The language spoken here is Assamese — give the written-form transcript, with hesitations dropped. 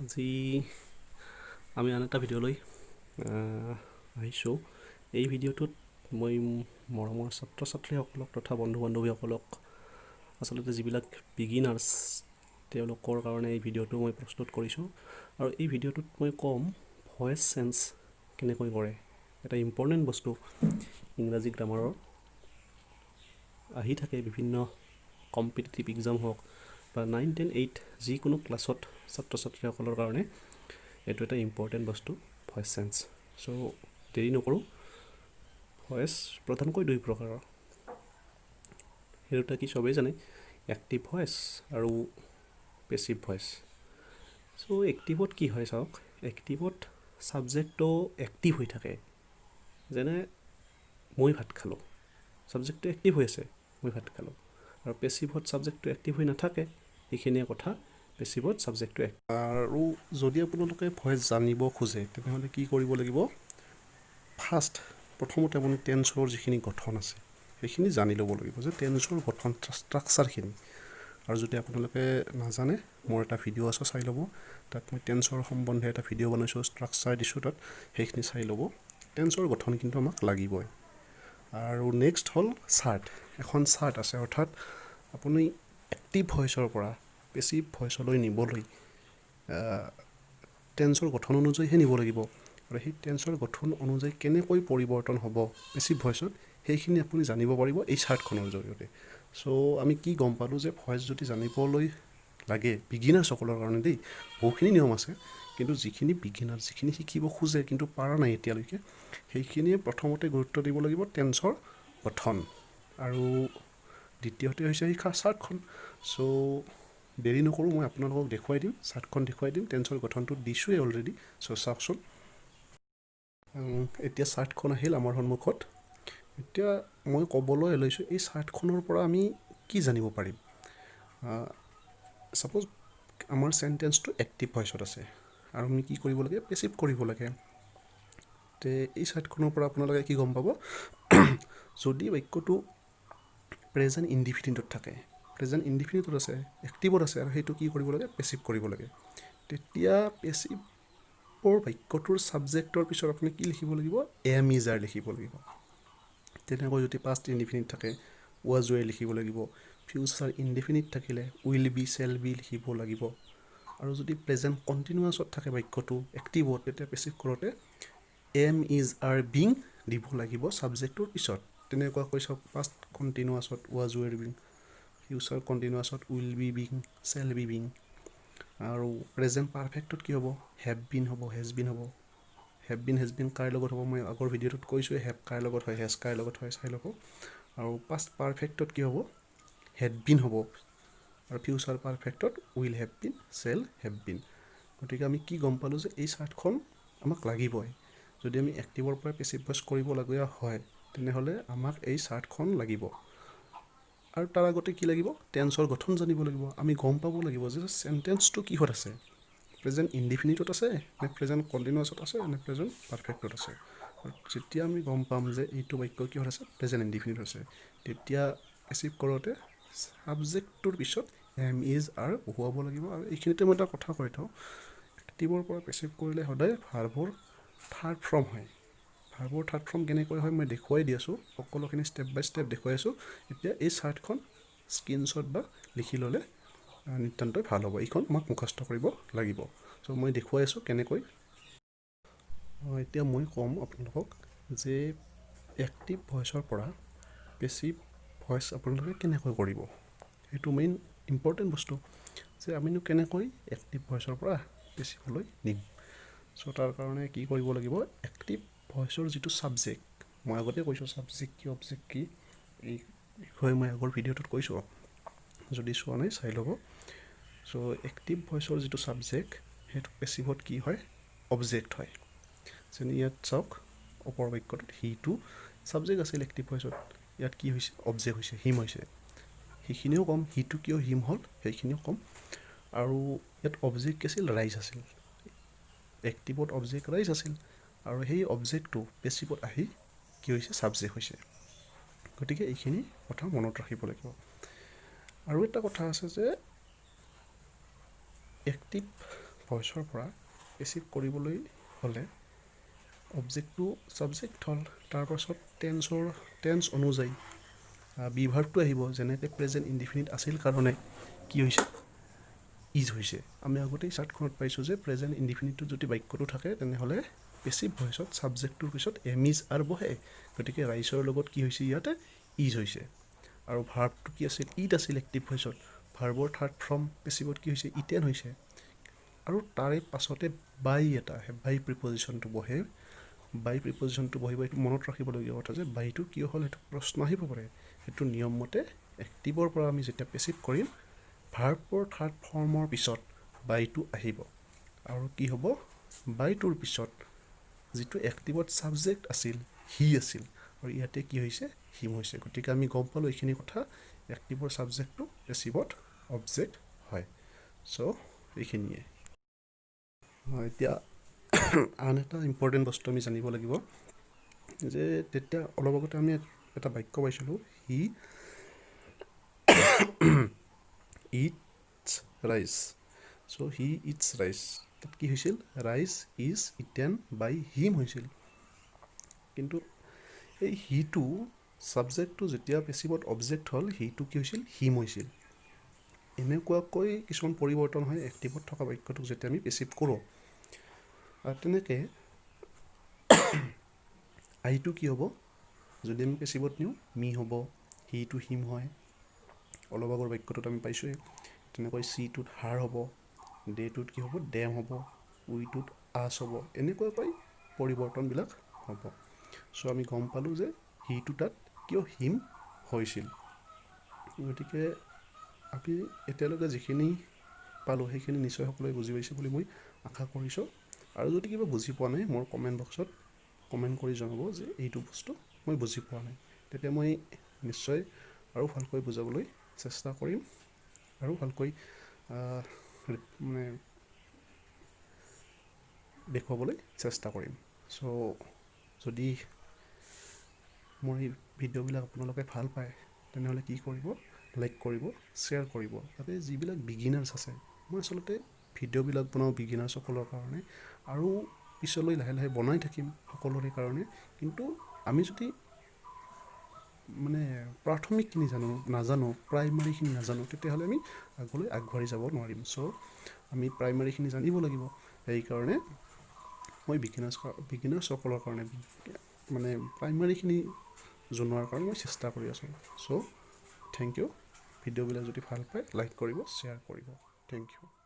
আজি আমি আন এটা ভিডিঅ'লৈ আহিছোঁ। এই ভিডিঅ'টোত মই মৰমৰ ছাত্ৰ ছাত্ৰীসকলক তথা বন্ধু বান্ধৱীসকলক, আচলতে যিবিলাক বিগিনাৰ্ছ, তেওঁলোকৰ কাৰণে এই ভিডিঅ'টো মই প্ৰস্তুত কৰিছোঁ। আৰু এই ভিডিঅ'টোত মই ক'ম ভইচ চেঞ্জ কেনেকৈ কৰে। এটা ইম্পৰ্টেণ্ট বস্তু, ইংৰাজী গ্ৰামাৰৰ আহি থাকে বিভিন্ন কম্পিটিটিভ এক্সাম হওক বা 9, 10, 8 যিকোনো ক্লাছত ছাত্ৰ ছাত্ৰীসকলৰ কাৰণে এইটো এটা ইম্পৰ্টেণ্ট বস্তু, ভইচ চেঞ্জ। চ' দেৰি নকৰোঁ। ভইচ প্ৰধানকৈ দুই প্ৰকাৰৰ। সেই দুটা কি চবেই জানে, এক্টিভ ভইচ আৰু পেচিভ ভইচ। চ' এক্টিভত কি হয় চাওক। এক্টিভত ছাবজেক্টটো এক্টিভ হৈ থাকে। যেনে মই ভাত খালোঁ, ছাবজেক্টটো এক্টিভ হৈ আছে, মই ভাত খালোঁ। আৰু পেচিভত ছাবজেক্টটো এক্টিভ হৈ নাথাকে। সেইখিনিয়ে কথা পেচিভত ছাবজেক্টটো। আৰু যদি আপোনালোকে ভইচ জানিব খোজে, তেনেহ'লে কি কৰিব লাগিব? ফাৰ্ষ্ট, প্ৰথমতে আপুনি টেন্সৰ যিখিনি গঠন আছে, সেইখিনি জানি ল'ব লাগিব যে টেন্সৰ গঠন, ষ্ট্ৰাকচাৰখিনি। আৰু যদি আপোনালোকে নাজানে, মোৰ এটা ভিডিঅ' আছে, চাই ল'ব। তাত মই টেন্সৰ সম্বন্ধে এটা ভিডিঅ' বনাইছোঁ, ষ্ট্ৰাকচাৰ দিছোঁ তাত, সেইখিনি চাই ল'ব। টেন্সৰ গঠন কিন্তু আমাক লাগিবই। আৰু নেক্সট হ'ল চাৰ্ট। এখন চাৰ্ট আছে। অৰ্থাৎ আপুনি এক্টিভ ভইচৰ পৰা পেচিভ ভইচলৈ নিবলৈ টেন্সৰ গঠন অনুযায়ীহে নিব লাগিব। আৰু সেই টেন্সৰ গঠন অনুযায়ী কেনেকৈ পৰিৱৰ্তন হ'ব পেচিভ ভইচত, সেইখিনি আপুনি জানিব পাৰিব এই চাৰ্টখনৰ জৰিয়তে। চ' আমি কি গম পালোঁ যে ভইচ যদি জানিবলৈ লাগে, বিগিনাৰ্ছসকলৰ কাৰণে দেই, বহুখিনি নিয়ম আছে, কিন্তু যিখিনি বিগিনাৰ, যিখিনি শিকিব খোজে কিন্তু পৰা নাই এতিয়ালৈকে, সেইখিনিয়ে প্ৰথমতে গুৰুত্ব দিব লাগিব টেন্সৰ গঠন আৰু দ্বিতীয়তে হৈছে সেই চাৰ্টখন। চ' দেৰি নকৰোঁ, মই আপোনালোকক দেখুৱাই দিম, চাৰ্টখন দেখুৱাই দিম। টেন্সৰ গঠনটো দিছোঁৱেই অলৰেডি। চ' চাওকচোন, এতিয়া চাৰ্টখন আহিল আমাৰ সন্মুখত। এতিয়া মই ক'বলৈ লৈছোঁ, এই চাৰ্টখনৰ পৰা আমি কি জানিব পাৰিম? ছাপ'জ আমাৰ চেণ্টেন্সটো এক্টিভ ভইচত আছে আৰু আমি কি কৰিব লাগে? পেচিভ কৰিব লাগে। তে এই চাৰ্টখনৰ পৰা আপোনালোকে কি গম পাব? যদি বাক্যটো প্ৰেজেণ্ট ইনডিফিনিটত থাকে, প্ৰেজেণ্ট ইনডিফিনিটত আছে, এক্টিভত আছে আৰু সেইটো কি কৰিব লাগে? পেচিভ কৰিব লাগে। তেতিয়া পেচিভৰ বাক্যটোৰ ছাবজেক্টৰ পিছত আপুনি কি লিখিব লাগিব? এম, is, R লিখিব লাগিব। তেনেকৈ যদি পাষ্ট ইনডিফিনিট থাকে, ৱাজ, ৱেৰ লিখিব লাগিব। ফিউচাৰ ইনডিফিনিট থাকিলে will be, cell B লিখিব লাগিব। আৰু যদি প্ৰেজেণ্ট কণ্টিনিউৱাছত থাকে বাক্যটো এক্টিভত, তেতিয়া পেচিভ কৰোঁতে এম, is, R, being দিব লাগিব ছাবজেক্টটোৰ পিছত। তেনেকুৱাকৈ চাওক, পাষ্ট কণ্টিনিউৱাছত ৱাজ, ৱেৰ, বিং, ফিউচাৰ কণ্টিনিউৱাছত will be being, shall be being। আৰু প্ৰেজেণ্ট পাৰফেক্টত কি হ'ব? Have been হ'ব, হেজ বিন হ'ব। Have been, has been কাৰ লগত হ'ব? মই আগৰ ভিডিঅ'টোত কৈছোঁৱে, have কাৰ লগত হয়, হেজ কাৰ লগত হয়, চাই ল'ব। আৰু পাষ্ট পাৰফেক্টত কি হ'ব? হেড বিন হ'ব। আৰু future পাৰফেক্টত will have been, shall have been। গতিকে আমি কি গম পালোঁ যে এই চাৰ্টখন আমাক লাগিবই। যদি আমি এক্টিভৰ পৰা পেচিভ ভইচ কৰিবলগীয়া হয়, তেনেহ'লে আমাক এই চাৰ্টখন লাগিব। আৰু তাৰ আগতে কি লাগিব? টেন্সৰ গঠন জানিব লাগিব। আমি গম পাব লাগিব যে চেণ্টেন্সটো কিহত আছে, প্ৰেজেণ্ট ইনডিফিনিটত আছে নে প্ৰেজেণ্ট কণ্টিনিউৱাছত আছে নে প্ৰেজেণ্ট পাৰফেক্টত আছে। আৰু যেতিয়া আমি গম পাম যে এইটো বাক্য কিহত আছে, প্ৰেজেণ্ট ইনডিফিনিটত আছে, তেতিয়া পেচিভ কৰোঁতে ছাবজেক্টটোৰ পিছত এম, is, R বহুৱাব লাগিব। আৰু এইখিনিতে মই এটা কথা কৈ থওঁ, এক্টিভৰ পৰা পেচিভ কৰিলে সদায় ভাৰ্বৰ থাৰ্ড ফৰ্ম হয়। ভাৰ্বৰ থাৰ্ড ফৰ্ম কেনেকৈ হয়, মই দেখুৱাই দি আছোঁ। সকলোখিনি ষ্টেপ বাই ষ্টেপ দেখুৱাই আছোঁ। এতিয়া এই চাৰ্টখন স্ক্ৰীনশ্বট বা লিখি ল'লে নিতান্তই ভাল হ'ব। এইখন আমাক মুখস্থ কৰিব লাগিব। চ' মই দেখুৱাই আছোঁ কেনেকৈ। এতিয়া মই ক'ম আপোনালোকক যে এক্টিভ ভইচৰ পৰা পেচিভ ভইচ আপোনালোকে কেনেকৈ কৰিব। সেইটো মেইন ইম্পৰ্টেণ্ট বস্তু যে আমিনো কেনেকৈ এক্টিভ ভইচৰ পৰা পেচিভলৈ নিম। চ' তাৰ কাৰণে কি কৰিব লাগিব? এক্টিভ ভইচৰ যিটো ছাবজেক্ট, মই আগতে কৈছোঁ ছাবজেক্ট কি, অবজেক্ট কি, এই বিষয়ে মই আগৰ ভিডিঅ'টোত কৈছোঁ। যদি চোৱা নাই, চাই ল'ব। চ' এক্টিভ ভইচৰ যিটো ছাবজেক্ট, সেইটো পেচিভত কি হয়? অবজেক্ট হয়। যেনে ইয়াত চাওক, ওপৰ বাক্যটোত হিটো ছাবজেক্ট আছিল এক্টিভ ভইচত, ইয়াত কি হৈছে? অবজেক্ট হৈছে, হিম হৈছে। সেইখিনিও ক'ম, হিটো কিয় হিম হ'ল সেইখিনিও ক'ম। আৰু ইয়াত অবজেক্ট কি আছিল? ৰাইচ আছিল। এক্টিভত অবজেক্ট ৰাইচ আছিল আৰু সেই অবজেক্টটো পেচিভত আহি কি হৈছে? ছাবজেক্ট হৈছে। গতিকে এইখিনি কথা মনত ৰাখিব লাগিব। আৰু এটা কথা আছে যে এক্টিভ ভইচৰ পৰা পেচিভ ভইচ কৰোঁতে ভইচৰ পৰা পেচিভ কৰিবলৈ হ'লে অবজেক্টটো ছাবজেক্ট হ'ল, তাৰপাছত টেন্স অনুযায়ী বি ভাৰ্বটো আহিব। যেনেকৈ প্ৰেজেণ্ট ইনডিফিনিট আছিল কাৰণে কি হৈছে, is হৈছে। আমি আগতেই চাৰ্টখনত পাইছোঁ যে প্ৰেজেণ্ট ইনডিফিনিটটো যদি বাক্যটো থাকে তেনেহ'লে পেচিভ ভইচত ছাবজেক্টটোৰ পিছত এম is R বহে। গতিকে ৰাইচৰ লগত কি হৈছে, ইয়াতে is হৈছে। আৰু ভাৰ্বটো কি আছিল, it আছিল এক্টিভ ভইচত। ভাৰ্বৰ থাৰ্ড ফৰ্ম পেচিভত কি হৈছে, ইটেন হৈছে। আৰু তাৰে পাছতে বাই এটা আহে, বাই প্ৰিপজিশ্যনটো বহে। বাই প্ৰিপজিশ্যনটো বহিব, এইটো মনত ৰাখিবলগীয়া কথা যে বাইটো কিয় হ'ল সেইটো প্ৰশ্ন আহিব পাৰে। সেইটো নিয়ম মতে এক্টিভৰ পৰা আমি যেতিয়া পেচিভ কৰিম, ভাৰ্বৰ থাৰ্ড ফৰ্মৰ পিছত বাইটো আহিব। আৰু কি হ'ব, বাইটোৰ পিছত যিটো এক্টিভত ছাবজেক্ট আছিল হি আছিল, আৰু ইয়াতে কি হৈছে, হিম হৈছে। গতিকে আমি গম পালোঁ এইখিনি কথা, এক্টিভৰ ছাবজেক্টটো পেচিভত অবজেক্ট হয়। চ' এইখিনিয়ে। এতিয়া আন এটা ইম্পৰ্টেণ্ট বস্তু আমি জানিব লাগিব যে তেতিয়া অলপ আগতে আমি এটা বাক্য পাইছিলোঁ, he eats rice. So he eats rice, তাত কি হৈছিল, rice is eaten by him হৈছিল। কিন্তু এই হিটো ছাবজেক্টটো যেতিয়া পেচিভত অবজেক্ট হ'ল, হিটো কি হৈছিল, হিম হৈছিল। এনেকুৱাকৈ কিছুমান পৰিৱৰ্তন হয় এক্টিভত থকা বাক্যটোক যেতিয়া আমি পেচিভ কৰোঁ। আৰু তেনেকৈ আইটো কি হ'ব, যদি আমি পেচিভত নিওঁ মি হ'ব, হিটো হিম হয়, অলপ আগৰ বাক্যটোত আমি পাইছোঁৱেই। তেনেকৈ চিটোত হাৰ হ'ব, ডেটোত কি হ'ব, ডেম হ'ব, উইটোত আছ হ'ব। এনেকুৱাকৈ পৰিৱৰ্তনবিলাক হ'ব। চ' আমি গম পালোঁ যে হিটো তাত কিয় হিম হৈছিল। গতিকে আমি এতিয়ালৈকে যিখিনি পালোঁ সেইখিনি নিশ্চয় সকলোৱে বুজি পাইছে বুলি মই আশা কৰিছোঁ। আৰু যদি কিবা বুজি পোৱা নাই, মোৰ কমেণ্ট বক্সত কমেণ্ট কৰি জনাব যে এইটো বস্তু মই বুজি পোৱা নাই, তেতিয়া মই নিশ্চয় আৰু ভালকৈ বুজাবলৈ চেষ্টা কৰিম আৰু ভালকৈ মানে দেখুৱাবলৈ চেষ্টা কৰিম। চ' যদি মোৰ এই ভিডিঅ'বিলাক আপোনালোকে ভাল পায় তেনেহ'লে কি কৰিব, লাইক কৰিব, শ্বেয়াৰ কৰিব, যাতে যিবিলাক বিগিনাৰ্ছ আছে, মই আচলতে ভিডিঅ'বিলাক বনাওঁ বিগিনাৰ্ছসকলৰ কাৰণে আৰু পিছলৈ লাহে লাহে বনাই থাকিম সকলোৰে কাৰণে। কিন্তু আমি যদি মানে প্ৰাথমিকখিনি জানো নাজানো, প্ৰাইমাৰীখিনি নাজানো, তেতিয়াহ'লে আমি আগলৈ আগবাঢ়ি যাব নোৱাৰিম। চ' আমি প্ৰাইমাৰীখিনি জানিব লাগিব। সেইকাৰণে মই বিগিনাৰ্ছসকলৰ কাৰণে মানে প্ৰাইমাৰীখিনি জনোৱাৰ কাৰণে মই চেষ্টা কৰি আছোঁ। চ' thank U. ভিডিঅ'বিলাক যদি ভাল পায় লাইক কৰিব, শ্বেয়াৰ কৰিব। Thank you.